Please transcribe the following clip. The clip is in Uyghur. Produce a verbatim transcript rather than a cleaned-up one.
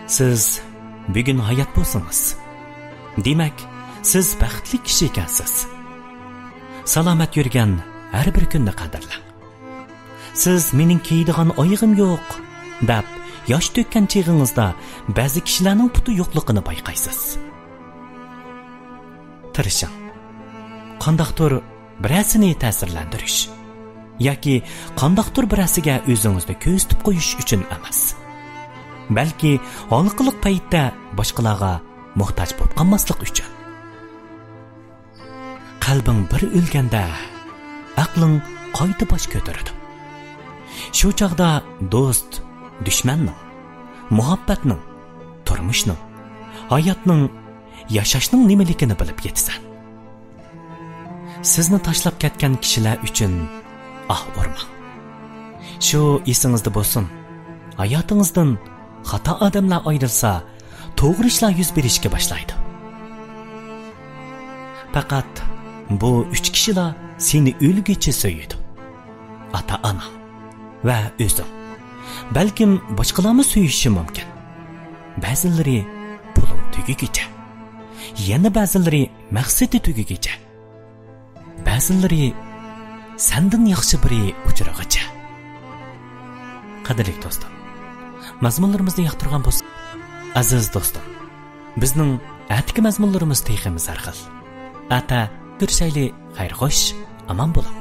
سىز بۈگۈن ھايات بولسىڭىز، دېمەك، سىز بەختلىك كىشى ئىكەنسىز. سالامەت يۈرگەن ھەر بىر كۈننى قەدىرلەڭ. سىز «مېنىڭ كىيىدىغان ئايىغىم يوق» دەپ ياش تۆككەن چېغىڭىزدا بەزى كىشىلەرنىڭ پۇتى يوقلۇقىنى بايقايسىز. تىرىشىڭ. قانداقتۇر بىرەرسىنى تەسىرلەندۈرۈش ياكى قانداقتۇر بىرەرسىگە ئۆزىڭىزنى كۆرسىتىپ قويۇش ئۈچۈن ئەمەس، بەلكى ھالقىلىق پەيتتە باشقىلارغا موھتاج بولۇپ قالماسلىق ئۈچۈن. قەلبىڭ بىر ئۆلگەندە، ئەقلىڭ قايتا باش كۆتۈرىدۇ. شۇ چاغدا دوست، دۈشمەننىڭ، مۇھەببەتنىڭ، تۇرمۇشنىڭ، ھاياتنىڭ، ياشاشنىڭ نېمىلىكىنى بىلىپ يېتىسەن. سىزنى تاشلاپ كەتكەن كىشىلەر ئۈچۈن ئاھ ئۇرماڭ. شۇ ئېسىڭىزدە بولسۇن، ھاياتىڭىزدىن خاتا ئادەملەر ئايرىلسا، توغرا ئىشلار يۈز بېرىشكە باشلايدۇ. پەقەت بۇ ئۈچ كىشىلا سېنى ئۆلگۈچە سۆيىدۇ: ئاتا-ئاناڭ ۋە ئۆزۈڭ. بەلكىم باشقىلارمۇ سۆيۈشى مۇمكىن. بەزىلىرى پۇلۇڭ تۈگىگىچە، يەنە بەزىلىرى مەقسىتى تۈگىگىچە، بەزىلىرى سەندىن ياخشى بىرى ئۇچرىغىچە. قەدىرلىك دوستۇم، مەزمۇنلىرىمىزنى ياقتۇرغان بولسا، ئەزىز دوستۇم، بىزنىڭ ئەتىكى مەزمۇنلىرىمىز تېخىمۇ زەرخىل. ئەتە كۆرۈشەيلى، خەير خوش، ئامان بولۇڭ.